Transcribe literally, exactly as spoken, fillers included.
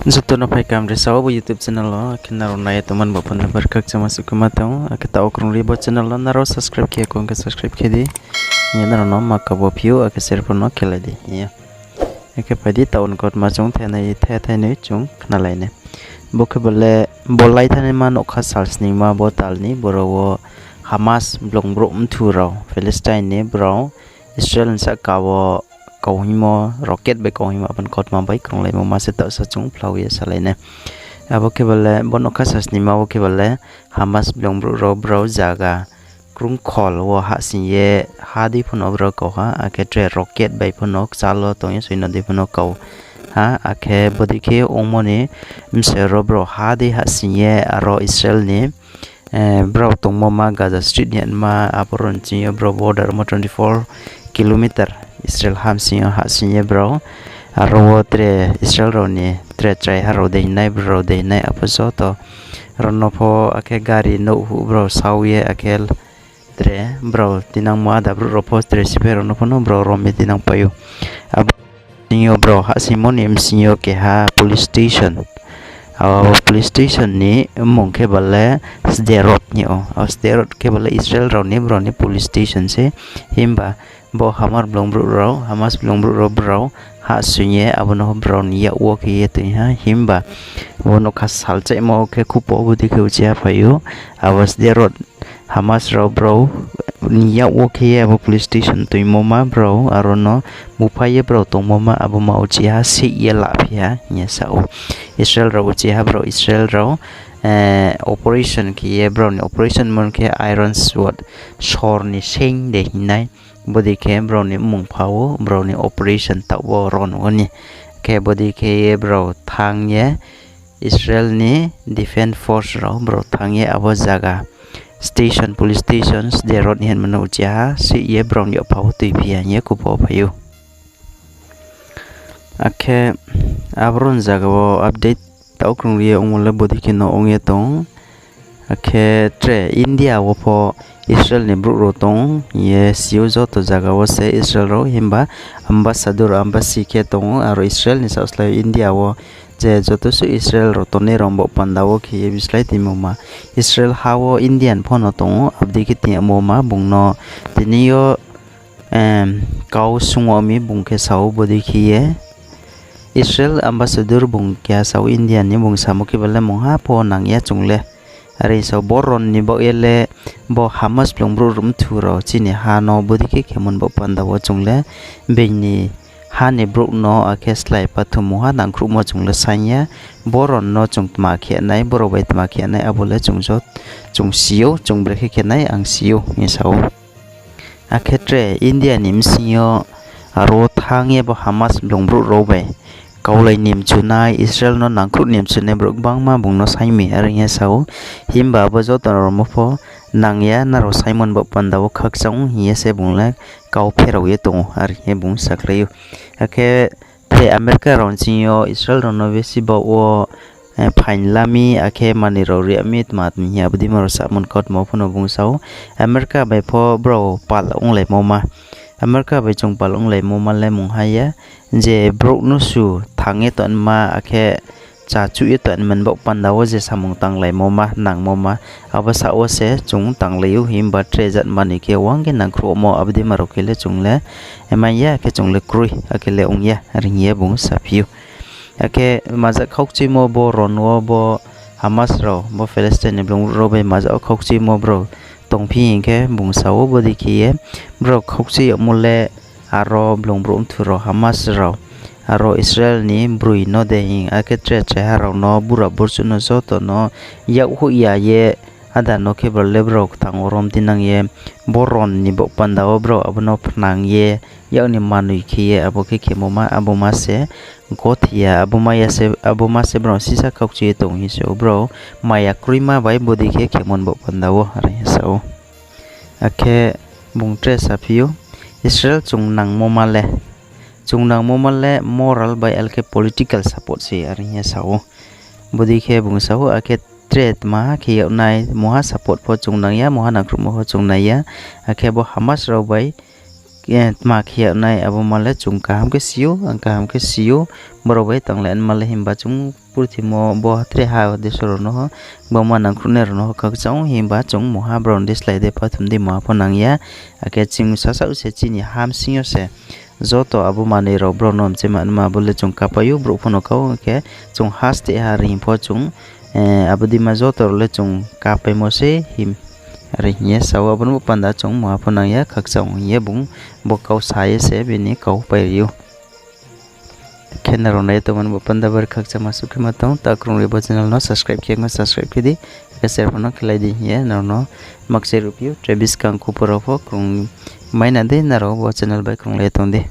Joto no phai kaham risa o bo YouTube channel wo, akhe nrao nai ye tongmani bo phone number khakchangma suh khe ma tong, akhe taoh krung ri bo channel no nrao subscribe khe ya kong khe subscribe khe di, hing ye nrao no ma kabo phi ou, akhe share pho no khelai di hing ye. Akhe phai di taoh ni kautma chung thainai, thai thainai chung khnalai nai. Bo khe bo le, bo laithanaima nougkha sal sningma bo tal ni boro wo Hamas blung brouh mthu rao, Palestine ni brao Israel ni sahka wo kau hingmo, rocket bai kau hingmo, abo ni kautma bai krunglaimo ma se taohsa chung phlao ye salai nai. Abo khe bo le, bo nougkha sal sningma wo khe bo le Hamas blung brouh rao brao zaga krungkhol wo hahsing ye ha dei pho no brao kau ha, akhe tre rocket bai pho no kchal wo tong ye soino dei pho no kau ha, akhe bodei khe ongmo ni bsing rao brao ha dei hahsing ye aro Israel ni, eh, brao tongmo ma Gaza Strip ni hingma, aboro ni ching yo brao border mo twenty four kilometer Israel ha bsing yo hahsing ye brao, aro wo tre Israel rao ni tre chraiha rao dei nai, brao rao dei nai, abo joto rao no pho akhe gari nouh huh brao sau ye akhe tre brao tinangmo ada brouh rao pho tre sipai rao no pho no brao rom ye tinang pai ou. Abo ni yo brao hahsingmo ni bsing yo keha police station. Abo police station ni mmung khe bo le Sderot hing ou. Abo Sderot khe bo le Israel rao ni brao ni police station se. Himba bo Hamas blung brouh rao, Hamas blung brouh rao brao hahsoing ye abo no brao ni yak wo khe ye toing ha. Himba bo nougkha salchaihmo khe khupo bodei khe uchih ha phai ou. Abo Sderot Hamas rao brao ni yak wo khe ye abo police station toingmo ma brao aro no muphai ye brao tongmo ma abo ma uchih ha seih ye laphi ha hing ye sa ou. Israel rao uchih ha brao Israel rao, eh, operation khe ye brao ni operation mon khe Iron Sword, sor ni seing de hing nai. Bodei khe brao ni mmung pha ou, brao ni operation taoh wo ron wo ni. Khe bodei khe ye brao thanng ye Israel ni defence force rao brao thanng ye abo zaga station, police station, Sderot ni hingmo no uchih ha seih ye brao ni yak pha wo tuiphi ya hing ye khupo phai ou. Akhe aboro ni zaga wo update taoh krung ri ye ongmo le bodei khe no ong ye tong. Akhe tre India wo pho Israel ni brouh rao tong hing ye si ou, joto zaga wo se Israel rao, himba ambassador, embassy khe tong ou, aro Israel ni saohslái India wo je joto suh Israel rao tongnai rao baoh panda wo khe ye bislái tuimo ma. Israel ha wo Indian pho no tong ou, abo dei khe tini yagmo ma bung no tini yo, em, kau sung wo mi bung khe sa ou bodei khe ye. Israel ambassador bung keha sa ou India ni, bung samo khe bo le mungha pho nang ya chung le. Are sa ou, bo ron ni baoh ye le bo Hamas blung brouh mthu rao chini ha no bodei khe khemo ni baoh panda wo chung le being ni ha ni brouh no akhe slái pathu mungha nangkhruhmo chung le saing ya. Bo ron no chung tma khe nai, brao bai tma khe nai, abo le chung jo, chung si ou, chung brekhe khe nai ang si ou hing sa ou. Akhe tre India ni bsing yo aro thanng ye bo Hamas blung brouh rao bai kaulai ni mchu nai, Israel no nangkhruh ni mchu nai brouh gbangma bung no saing mi are hing ye sa ou. Himba abo joto rao mo pho nang ya, nrao saingmo ni baoh panda wo khakchang ou hing ye se bung le kau pherao ye tong ou are hing ye bung sakhlai ou. Akhe tre America rao ni ching yo Israel rao no besi baoh wo, eh, phaing la mi, akhe manoi rao ri ya mi, tma tma hing ye abo dei ma rao samo ni kautma pho no bung sa ou. America bai pho brao pal onglaimo ma. America bai chung pal onglaimo ma le mungha ya, je brouh no su thanng ye tongma, akhe chachuh ye tongma ni baoh panda wo je samung tanglaimo ma, nangmo ma, abo saoh wo se chung tanglai ou, himba tre jat manoi khe wang khe nangkhruhmo abo dei ma rao khe le chung le mai ya, akhe chung le kroi, akhe le ong ya are hing ye bung saphi ou. Akhe maja khaukchuimo bo ron wo bo Hamas rao, bo Palestine ni blung rao bai maja wo khaukchuimo brao tongphi hing khe bung sa ou bodei khe ye, brao khaukchui yagmo le aro blung brouh mthu rao Hamas rao, aro Israel ni broi no de hing, akhe tre chraiha rao no, bura burchuh no joto no yak hoih ya ye, ada no khe brao le brao kthang wo rom tinang ye, bo ron ni baoh panda wo brao abo no phnang ye, yak ni manoi khe ye abo khe khemo ma, abo ma se gothi ya, abo ma ya se, abo ma se brao sisa khaukchui ye tong hing se ou, brao maya kroima bai bodei khe khemo ni baoh panda wo are hing ye sa ou. Akhe bung tre saphi ou, Israel chung nangmo ma le, chung nangmo ma le moral bai alkhe political support se are hing ye sa ou. Bodei khe bung sa ou, akhe tre tma khe yag nai, mungha support pho chung nang ya, mungha nangkhruhmo pho chung nai ya, akhe bo Hamas rao bai tma khe yag nai abo ma le chung kaham khe si ou, ang kaham khe si ou. Brao bai tang le ma le himba chung purthimo bo tre ha deso rao no, gbangma nangkhruhnai rao no khakchang ou, himba chung mungha brao ni dislike de phathum di mungha pho nang ya. Akhe chini sasaoh se chini ha bsing yo se joto abo manoi rao brao no mchema nma bo le chung kapai ou, brouh pho no kau khe chung haste ha ri hing pho chung, abo dei ma joto rao le chung kapaimo se him ri hing ye sa ou, abo no bo panda chung mungha pho nang ya, khakchang ou hing ye bung bo kau sa ye se bini kau pai ri ou. Khe nrao nai ye tongmo ni bo panda bari khakchangma suh khe ma tong, ta krung ri bo channel no subscribe khe, subscribe khe di, akhe share pho no khelai di hing ye nrao no makchai ruhphi ou, tre buskang khupor rao pho krung mai na di, nrao bo channel bai krunglai ye tong di.